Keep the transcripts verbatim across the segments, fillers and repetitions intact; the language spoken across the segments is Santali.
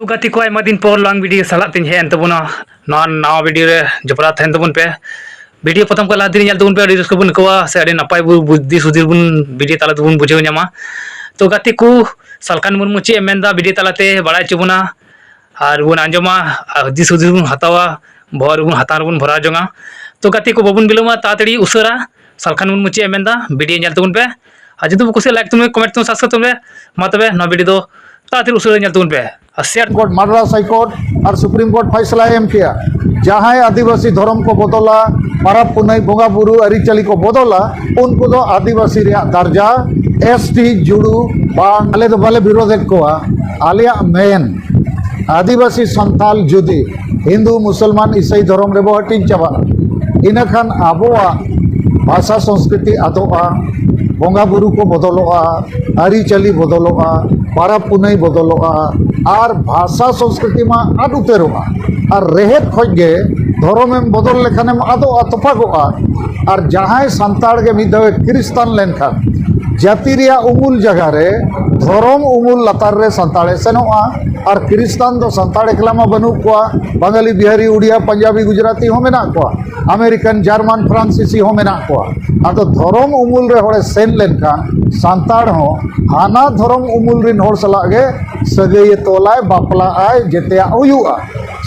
ᱛᱚ ᱜᱟᱛᱮ ᱠᱚ, ᱟᱭᱢᱟ ᱫᱤᱱ ᱯᱚᱨ ᱞᱟᱝ ᱵᱷᱤᱰᱤᱭᱳ ᱥᱟᱞᱟᱜ ᱛᱤᱧ ᱦᱮᱡ ᱮᱱ ᱛᱟᱵᱚᱱᱟ᱾ ᱱᱚᱣᱟ ᱱᱟᱣᱟ ᱵᱷᱤᱰᱤᱭᱳ ᱨᱮ ᱡᱚᱯᱲᱟᱣ ᱛᱟᱦᱮᱱ ᱛᱟᱵᱚᱱ ᱯᱮ᱾ ᱵᱷᱤᱰᱤᱭᱳ ᱯᱨᱚᱛᱷᱚᱢ ᱠᱷᱚᱱ ᱞᱟᱦᱟ ᱫᱷᱟᱹᱨᱤᱡ ᱧᱮᱞ ᱛᱟᱵᱚᱱ ᱯᱮ, ᱟᱹᱰᱤ ᱨᱟᱹᱥᱠᱟᱹ ᱵᱚᱱ ᱟᱹᱭᱠᱟᱹᱣᱟ ᱥᱮ ᱟᱹᱰᱤ ᱱᱟᱯᱟᱭ ᱵᱚ-, ᱵᱩ-, ᱫᱤᱥ ᱦᱩᱫᱤᱥ ᱵᱚᱱ ᱵᱷᱤᱰᱤᱭᱳ ᱛᱟᱞᱟ ᱛᱮᱵᱚᱱ ᱵᱩᱡᱷᱟᱹᱣ ᱧᱟᱢᱟ᱾ ᱛᱚ ᱜᱟᱛᱮ ᱠᱚ, ᱥᱟᱞᱠᱷᱟᱱ ᱢᱩᱨᱢᱩ ᱪᱮᱫ ᱮ ᱢᱮᱱᱫᱟ ᱵᱷᱤᱰᱤᱭᱳ ᱛᱟᱞᱟᱛᱮ ᱵᱟᱲᱟᱭ ᱦᱚᱪᱚ ᱵᱚᱱᱟ, ᱟᱨ ᱵᱚᱱ ᱟᱸᱡᱚᱢᱟ, ᱟᱨ ᱫᱤᱥ ᱦᱩᱫᱤᱥ ᱵᱚᱱ ᱦᱟᱛᱟᱣᱟ, ᱵᱚᱦᱚᱜ ᱨᱮᱵᱚᱱ ᱦᱟᱛᱟᱣ ᱨᱮᱵᱚᱱ ᱵᱷᱚᱨᱟᱣ ᱡᱚᱝᱟ᱾ ᱛᱚ ᱜᱟᱛᱮ ᱠᱚ, ᱵᱟᱵᱚᱱ ᱵᱤᱞᱚᱢᱟ, ᱛᱟᱲᱟᱛᱟᱲᱤ ᱩᱥᱟᱹᱨᱟ ᱥᱟᱞᱠᱷᱟᱱ ᱢᱩᱨᱢᱩ ᱪᱮᱫ ᱮ ᱢᱮᱱᱫᱟ ᱵᱷᱤᱰᱤᱭᱳ ᱧᱮᱞ ᱛᱟᱵᱚᱱ ᱯᱮ᱾ ᱟᱨ ᱡᱩᱫᱤ ᱵᱚ ᱠᱩᱥᱤᱭᱟᱜ, ᱞᱟᱭᱤᱠ ᱛᱟᱵᱚᱱ ᱯᱮ, ᱠᱚᱢᱮᱱᱴ ᱛᱟᱵᱚᱱ, ᱥᱟᱵᱥᱠᱨᱟᱭᱤᱵ ᱛᱟᱵᱚᱱ ᱯᱮ᱾ ᱢᱟ ᱛᱚᱵᱮ ᱱᱚᱣᱟ ᱵᱷᱤᱰᱤᱭᱳ ᱫᱚ ᱛᱟᱲᱟᱛᱟᱲᱤ ᱩᱥᱟᱹᱨᱟ ᱧᱮᱞ ᱛᱟᱵᱚᱱ ᱯᱮ ᱟᱨ ᱥᱮᱭᱟᱨ᱾ ᱠᱳᱨᱴ, ᱢᱟᱫᱽᱨᱟᱥ ᱦᱟᱭ ᱠᱳᱨᱴ ᱟᱨ ᱥᱩᱯᱨᱤᱢ ᱠᱳᱨᱴ ᱯᱷᱟᱭᱥᱟᱞᱟᱭ ᱮᱢ ᱠᱮᱜᱼᱟ, ᱡᱟᱦᱟᱸᱭ ᱟᱹᱫᱤᱵᱟᱹᱥᱤ ᱫᱷᱚᱨᱚᱢ ᱠᱚ ᱵᱚᱫᱚᱞᱟ, ᱯᱟᱨᱟᱵᱽ ᱯᱩᱱᱟᱹᱭ ᱵᱚᱸᱜᱟ ᱵᱩᱨᱩ ᱟᱹᱨᱤᱪᱟᱹᱞᱤ ᱠᱚ ᱵᱚᱫᱚᱞᱟ, ᱩᱱᱠᱩ ᱫᱚ ᱟᱹᱫᱤᱵᱟᱹᱥᱤ ᱨᱮᱭᱟᱜ ᱫᱟᱨᱡᱟ, ᱮᱥ ᱴᱤ, ᱡᱩᱲᱩ, ᱵᱟᱝ, ᱟᱞᱮ ᱫᱚ ᱵᱟᱞᱮ ᱵᱤᱨᱳᱫᱮᱫ ᱠᱚᱣᱟ᱾ ᱟᱞᱮᱭᱟᱜ ᱢᱮᱱ, ᱟᱹᱫᱤᱵᱟᱹᱥᱤ ᱥᱟᱱᱛᱟᱞ ᱡᱩᱫᱤ ᱦᱤᱱᱫᱩ, ᱢᱩᱥᱚᱞᱢᱟᱱ, ᱤᱥᱟᱹᱭ ᱫᱷᱚᱨᱚᱢ ᱨᱮᱵᱚ ᱦᱟᱹᱴᱤᱧ ᱪᱟᱵᱟᱜᱼᱟ, ᱤᱱᱟᱹᱠᱷᱟᱱ ᱟᱵᱚᱣᱟᱜ ᱵᱷᱟᱥᱟ ᱥᱚᱝᱥᱠᱨᱤᱛᱤ ᱟᱫᱚᱜᱼᱟ, ᱵᱚᱸᱜᱟ ᱵᱩᱨᱩ ᱠᱚ ᱵᱚᱫᱚᱞᱚᱜᱼᱟ, ᱟᱹᱨᱤᱪᱟᱹᱞᱤ ᱵᱚᱫᱚᱞᱚᱜᱼᱟ, ᱯᱟᱨᱟᱵᱽ ᱯᱩᱱᱟᱹᱭ ᱵᱚᱫᱚᱞᱚᱜᱼᱟ, ᱟᱨ ᱵᱷᱟᱥᱟ ᱥᱚᱝᱥᱠᱨᱤᱛᱤ ᱢᱟ ᱟᱫ ᱩᱛᱟᱹᱨᱚᱜᱼᱟ᱾ ᱟᱨ ᱨᱮᱦᱮᱫ ᱠᱷᱚᱡ ᱜᱮ ᱫᱷᱚᱨᱚᱢᱮᱢ ᱵᱚᱫᱚᱞ ᱞᱮᱠᱷᱟᱱᱮᱢ ᱟᱫᱚᱜᱼᱟ, ᱛᱚᱯᱟᱜᱚᱜᱼᱟ᱾ ᱟᱨ ᱡᱟᱦᱟᱸᱭ ᱥᱟᱱᱛᱟᱲ ᱜᱮ ᱢᱤᱫ ᱫᱷᱟᱣᱮ ᱠᱷᱨᱤᱥᱴᱟᱱ ᱞᱮᱱᱠᱷᱟᱱ, ᱡᱟᱹᱛᱤ ᱨᱮᱭᱟᱜ ᱩᱢᱩᱞ ᱡᱟᱭᱜᱟ ᱨᱮ, ᱫᱷᱚᱨᱚᱢ ᱩᱢᱩᱞ ᱞᱟᱛᱟᱨ ᱨᱮ ᱥᱟᱱᱛᱟᱲᱮ ᱥᱮᱱᱚᱜᱼᱟ᱾ ᱟᱨ ᱠᱷᱨᱤᱥᱴᱟᱱ ᱫᱚ ᱥᱟᱱᱛᱟᱲ ᱮᱠᱞᱟ ᱢᱟ ᱵᱟᱹᱱᱩᱜ ᱠᱚᱣᱟ, ᱵᱟᱝᱜᱟᱞᱤ, ᱵᱤᱦᱟᱨᱤ, ᱩᱲᱤᱭᱟ, ᱯᱟᱧᱡᱟᱵᱤ, ᱜᱩᱡᱽᱨᱟᱴᱤ ᱦᱚᱸ ᱢᱮᱱᱟᱜ ᱠᱚᱣᱟ, ᱟᱢᱮᱨᱤᱠᱟᱱ, ᱡᱟᱨᱢᱟᱱ, ᱯᱷᱨᱟᱱᱥᱤᱥᱤ ᱦᱚᱸ ᱢᱮᱱᱟᱜ ᱠᱚᱣᱟ᱾ ᱟᱫᱚ ᱫᱷᱚᱨᱚᱢ ᱩᱢᱩᱞ ᱨᱮ ᱦᱚᱲᱮ ᱥᱮᱱ ᱞᱮᱱᱠᱷᱟᱱ ᱥᱟᱱᱛᱟᱲ ᱦᱚᱸ ᱦᱟᱱᱟ ᱫᱷᱚᱨᱚᱢ ᱩᱢᱩᱞ ᱨᱮᱱ ᱦᱚᱲ ᱥᱟᱞᱟᱜ ᱜᱮ ᱥᱟᱹᱜᱟᱹᱭᱮ ᱛᱚᱞᱟᱭ, ᱵᱟᱯᱞᱟᱜ ᱟᱭ, ᱡᱮᱛᱮᱭᱟᱜ ᱦᱩᱭᱩᱜᱼᱟ᱾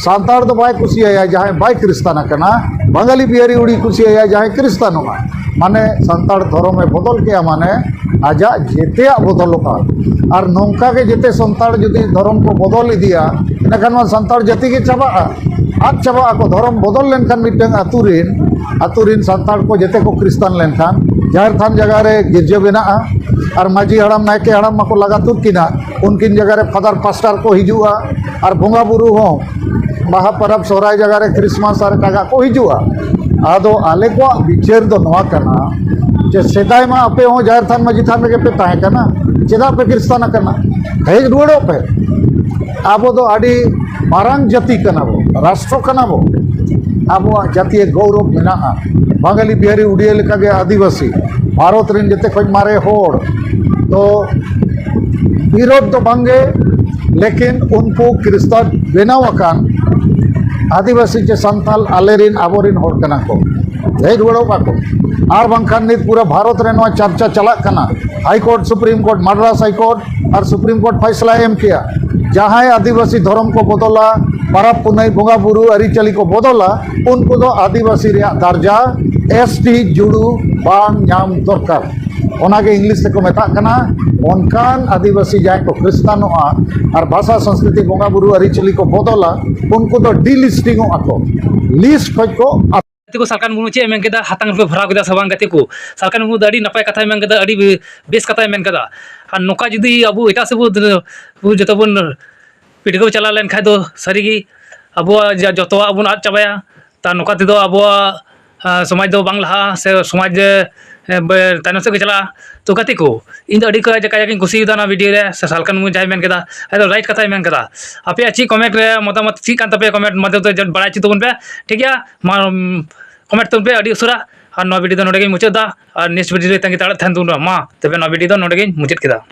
ᱥᱟᱱᱛᱟᱲ ᱫᱚ ᱵᱟᱭ ᱠᱩᱥᱤᱭᱟᱭᱟ ᱡᱟᱦᱟᱸᱭ ᱵᱟᱭ ᱠᱷᱨᱤᱥᱴᱟᱱ ᱟᱠᱟᱱᱟ, ᱵᱟᱝᱜᱟᱞᱤ ᱵᱤᱦᱟᱨᱤ ᱩᱲᱤ ᱠᱩᱥᱤᱭᱟᱭᱟ ᱡᱟᱦᱟᱸᱭ ᱠᱷᱨᱤᱥᱴᱟᱱᱚᱜᱼᱟ᱾ ᱢᱟᱱᱮ ᱥᱟᱱᱛᱟᱲ ᱫᱷᱚᱨᱚᱢᱮ ᱵᱚᱫᱚᱞ ᱠᱮᱜᱼᱟ, ᱢᱟᱱᱮ ᱟᱡᱟᱜ ᱡᱮᱛᱮᱭᱟᱜ ᱵᱚᱫᱚᱞᱚᱜᱼᱟ᱾ ᱟᱨ ᱱᱚᱝᱠᱟ ᱜᱮ ᱡᱮᱛᱮ ᱥᱟᱱᱛᱟᱲ ᱡᱩᱫᱤ ᱫᱷᱚᱨᱚᱢ ᱠᱚ ᱵᱚᱫᱚᱞ ᱤᱫᱤᱭᱟ, ᱤᱱᱟᱹᱠᱷᱟᱱ ᱢᱟ ᱥᱟᱱᱛᱟᱲ ᱡᱟᱹᱛᱤ ᱜᱮ ᱪᱟᱵᱟᱜᱼᱟ, ᱟᱫ ᱪᱟᱵᱟᱜ ᱟᱠᱚ᱾ ᱫᱷᱚᱨᱚᱢ ᱵᱚᱫᱚᱞ ᱞᱮᱱᱠᱷᱟᱱ ᱢᱤᱫᱴᱟᱝ ᱟᱹᱛᱩ ᱨᱤᱱ, ᱟᱹᱛᱩ ᱨᱤᱱ ᱥᱟᱱᱛᱟᱲ ᱠᱚ ᱡᱮᱛᱮ ᱠᱚ ᱠᱷᱨᱤᱥᱴᱟᱱ ᱞᱮᱱᱠᱷᱟᱱ, ᱡᱟᱦᱮᱨ ᱛᱷᱟᱱ ᱡᱟᱭᱜᱟ ᱨᱮ ᱜᱤᱨᱡᱟᱹ ᱵᱮᱱᱟᱜᱼᱟ, ᱟᱨ ᱢᱟᱹᱡᱷᱤ ᱦᱟᱲᱟᱢ, ᱱᱟᱭᱠᱮ ᱦᱟᱲᱟᱢ ᱢᱟᱠᱚ ᱞᱟᱜᱟ ᱛᱩᱫ ᱠᱤᱱᱟ, ᱩᱱᱠᱤᱱ ᱡᱟᱭᱜᱟ ᱨᱮ ᱯᱷᱟᱫᱟᱨ ᱯᱟᱥᱴᱟᱨ ᱠᱚ ᱦᱤᱡᱩᱜᱼᱟ, ᱟᱨ ᱵᱚᱸᱜᱟ ᱵᱩᱨᱩ ᱦᱚᱸ ᱵᱟᱦᱟ ᱯᱚᱨᱚᱵᱽ, ᱥᱚᱦᱨᱟᱭ ᱡᱟᱭᱜᱟ ᱨᱮ ᱠᱷᱨᱤᱥᱢᱟᱥ ᱟᱨ ᱮᱴᱟᱜᱟᱜ ᱠᱚ ᱦᱤᱡᱩᱜᱼᱟ᱾ ᱟᱫᱚ ᱟᱞᱮ ᱠᱚᱣᱟᱜ ᱵᱤᱪᱟᱹᱨ ᱫᱚ ᱱᱚᱣᱟ ᱠᱟᱱᱟ ᱡᱮ ᱥᱮᱫᱟᱭ ᱢᱟ ᱟᱯᱮ ᱦᱚᱸ ᱡᱟᱦᱮᱨ ᱛᱷᱟᱱ, ᱢᱟᱹᱡᱷᱤ ᱛᱷᱟᱱ ᱨᱮᱜᱮ ᱯᱮ ᱛᱟᱦᱮᱸ ᱠᱟᱱᱟ, ᱪᱮᱫᱟᱜ ᱯᱮ ᱠᱷᱨᱤᱥᱛᱟᱱ ᱟᱠᱟᱱᱟ? ᱦᱮᱡ ᱨᱩᱣᱟᱹᱲᱚᱜ ᱯᱮ᱾ ᱟᱵᱚ ᱫᱚ ᱟᱹᱰᱤ ᱢᱟᱨᱟᱝ ᱡᱟᱹᱛᱤ ᱠᱟᱱᱟ ᱵᱚ, ᱨᱟᱥᱴᱨᱚ ᱠᱟᱱᱟ ᱵᱚ, ᱟᱵᱚᱣᱟᱜ ᱡᱟᱹᱛᱤᱭᱟᱹ ᱜᱚᱨᱚᱵᱽ ᱢᱮᱱᱟᱜᱼᱟ᱾ ᱵᱟᱝᱜᱟᱞᱤ, ᱵᱤᱦᱟᱨᱤ, ᱩᱰᱤᱭᱟ ᱞᱮᱠᱟᱜᱮ ᱟᱹᱫᱤᱵᱟᱹᱥᱤ, ᱵᱷᱟᱨᱚᱛ ᱨᱮᱱ ᱡᱮᱛᱮ ᱠᱷᱚᱱ ᱢᱟᱨᱮ ᱦᱚᱲ᱾ ᱛᱚ ᱵᱤᱨᱳᱫᱷ ᱫᱚ ᱵᱟᱝᱜᱮ, ᱞᱮᱠᱤᱱ ᱩᱱᱠᱩ ᱠᱷᱨᱤᱥᱛᱟᱱ ᱵᱮᱱᱟᱣ ᱟᱠᱟᱱ ᱟᱹᱫᱤᱵᱟᱹᱥᱤ ᱪᱮ ᱥᱟᱱᱛᱟᱞ ᱟᱞᱮᱨᱤᱱ ᱟᱵᱚᱨᱤᱱ ᱦᱚᱲ ᱠᱟᱱᱟ ᱠᱚ, ᱦᱮᱡ ᱨᱩᱣᱟᱹᱲᱚᱜ ᱢᱟᱠᱚ᱾ ᱟᱨ ᱵᱟᱝᱠᱷᱟᱱ ᱱᱤᱛ ᱯᱩᱨᱟᱹ ᱵᱷᱟᱨᱚᱛ ᱨᱮ ᱱᱚᱣᱟ ᱪᱟᱨᱪᱟ ᱪᱟᱞᱟᱜ ᱠᱟᱱᱟ᱾ High court, supreme court, Madras high court ᱟᱨ ᱥᱩᱯᱨᱤᱢ ᱠᱳᱨᱴ ᱯᱷᱟᱭᱥᱞᱟ ᱮᱢ ᱠᱮᱜᱼᱟ, ᱡᱟᱦᱟᱸᱭ ᱟᱹᱫᱤᱵᱟᱹᱥᱤ ᱫᱷᱚᱨᱚᱢ ᱠᱚ ᱵᱚᱫᱚᱞᱟ, ᱯᱟᱨᱟᱵᱽ ᱯᱩᱱᱟᱹᱭ ᱵᱚᱸᱜᱟ ᱵᱩᱨᱩ ᱟᱹᱨᱤᱪᱟᱹᱞᱤ ᱠᱚ ᱵᱚᱫᱚᱞᱟ, ᱩᱱᱠᱩ ᱫᱚ ᱟᱹᱫᱤᱵᱟᱹᱥᱤ ᱨᱮᱭᱟᱜ ᱫᱟᱨᱡᱟ, ᱮᱥ ᱴᱤ ᱡᱩᱲᱩ ᱵᱟᱝ ᱧᱟᱢ ᱫᱚᱨᱠᱟᱨ᱾ ᱚᱱᱟᱜᱮ ᱤᱝᱞᱤᱥ ᱛᱮᱠᱚ ᱢᱮᱛᱟᱜ ᱠᱟᱱᱟ᱾ ᱚᱱᱠᱟᱱ ᱟᱹᱫᱤᱵᱟᱹᱥᱤ ᱡᱟᱦᱟᱸᱭ ᱠᱚ ᱠᱷᱨᱤᱥᱴᱟᱱᱚᱜᱼᱟ ᱟᱨ ᱵᱷᱟᱥᱟ, ᱥᱚᱝᱥᱠᱨᱤᱛᱤ, ᱵᱚᱸᱜᱟ ᱵᱩᱨᱩ ᱟᱹᱨᱤᱪᱟᱹᱞᱤ ᱠᱚ ᱵᱚᱫᱚᱞᱟ, ᱩᱱᱠᱩ ᱫᱚ ᱰᱤᱞᱤᱥᱴᱤᱝᱚᱜᱼᱟ ᱠᱚ, ᱞᱤᱥᱴ ᱠᱷᱚᱡ ᱠᱚ ᱜᱟᱛᱮ ᱠᱚ, ᱥᱟᱞᱠᱷᱟᱱ ᱢᱩᱨᱢᱩ ᱪᱮᱫ ᱮ ᱢᱮᱱ ᱠᱮᱫᱟ? ᱦᱟᱛᱟᱝ ᱨᱮᱯᱮ ᱵᱷᱚᱨᱟᱣ ᱠᱮᱫᱟ ᱥᱮ ᱵᱟᱝ ᱜᱟᱛᱮ ᱠᱚ? ᱥᱟᱞᱠᱷᱟᱱ ᱢᱩᱨᱢᱩ ᱫᱚ ᱟᱹᱰᱤ ᱱᱟᱯᱟᱭ ᱠᱟᱛᱷᱟᱭ ᱢᱮᱱ ᱠᱮᱫᱟ, ᱟᱹᱰᱤ ᱵᱮᱥ ᱠᱟᱛᱷᱟᱭ ᱢᱮᱱ ᱠᱮᱫᱟ᱾ ᱟᱨ ᱱᱚᱝᱠᱟ ᱡᱩᱫᱤ ᱟᱵᱚ ᱮᱴᱟᱜ ᱥᱮᱫ ᱵᱚ, ᱵᱚ ᱡᱚᱛᱚ ᱵᱚᱱ ᱯᱤᱰᱷᱟᱹᱣ ᱪᱟᱞᱟᱣ ᱞᱮᱱᱠᱷᱟᱡ ᱫᱚ ᱥᱟᱹᱨᱤᱜᱮ ᱟᱵᱚᱣᱟᱜ ᱡᱟ ᱡᱚᱛᱚᱣᱟᱜ ᱵᱚᱱ ᱟᱫ ᱪᱟᱵᱟᱭᱟ᱾ ᱛᱟ ᱱᱚᱝᱠᱟ ᱛᱮᱫᱚ ᱟᱵᱚᱣᱟᱜ, ᱟ, ᱥᱚᱢᱟᱡᱽ ᱫᱚ ᱵᱟᱝ ᱞᱟᱦᱟᱜᱼᱟ, ᱥᱮ ᱥᱚᱢᱟᱡᱽ, ᱮ, ᱵᱮ-, ᱛᱟᱭᱱᱚᱢ ᱥᱮᱫ ᱜᱮ ᱪᱟᱞᱟᱜᱼᱟ᱾ ᱛᱚ ᱜᱟᱛᱮ ᱠᱚ, ᱤᱧ ᱫᱚ ᱟᱹᱰᱤ ᱠᱟ-, ᱠᱟᱡᱟᱠ ᱤᱧ ᱠᱩᱥᱤᱭᱟᱫᱟ ᱚᱱᱟ ᱵᱷᱤᱰᱤᱭᱳ ᱨᱮ, ᱥᱮ ᱥᱟᱞᱠᱷᱟᱱ ᱢᱩᱨᱢᱩ ᱡᱟᱦᱟᱸᱭ ᱢᱮᱱ ᱠᱮᱫᱟ, ᱟᱡ ᱫᱚ ᱨᱟᱭᱤᱴ ᱠᱟᱛᱷᱟᱭ ᱢᱮᱱ ᱠᱮᱫᱟ᱾ ᱟᱯᱮᱭᱟᱜ ᱪᱮᱫ ᱠᱚᱢᱮᱱᱴ ᱨᱮ ᱢᱚᱛᱟᱢᱚᱛ ᱪᱮᱫ ᱠᱟᱱ ᱛᱟᱯᱮᱭᱟ, ᱠᱚᱢᱮᱱᱴ ᱢᱟᱫᱽᱫᱷᱚᱢ ᱛᱮ ᱡᱟ-, ᱵᱟᱲᱟᱭ ᱦᱚᱪᱚ ᱛᱟᱵᱚᱱ ᱯᱮ, ᱴᱷᱤᱠ ᱜᱮᱭᱟ? ᱢᱟ, ᱩᱢ, ᱠᱚᱢᱮᱱᱴ ᱛᱟᱵᱚᱱ ᱯᱮ ᱟᱹᱰᱤ ᱩᱥᱟᱹᱨᱟ᱾ ᱟᱨ ᱱᱚᱣᱟ ᱵᱷᱤᱰᱤᱭᱳ ᱫᱚ ᱱᱚᱰᱮ ᱜᱮᱧ ᱢᱩᱪᱟᱹᱫ ᱮᱫᱟ, ᱟᱨ ᱱᱮᱠᱥᱴ ᱵᱷᱤᱰᱤᱭᱳ ᱨᱮ ᱛᱟᱺᱜᱤ ᱛᱟᱲᱟᱜ ᱛᱟᱦᱮᱱ ᱛᱟᱵᱚᱱ ᱯᱮ᱾ ᱢᱟ ᱛᱚᱵᱮ ᱱᱚᱣᱟ ᱵᱷᱤᱰᱤᱭᱳ ᱫᱚ ᱱᱚᱰᱮ ᱜᱮᱧ ᱢᱩᱪᱟᱹᱫ ᱠᱮᱫᱟ᱾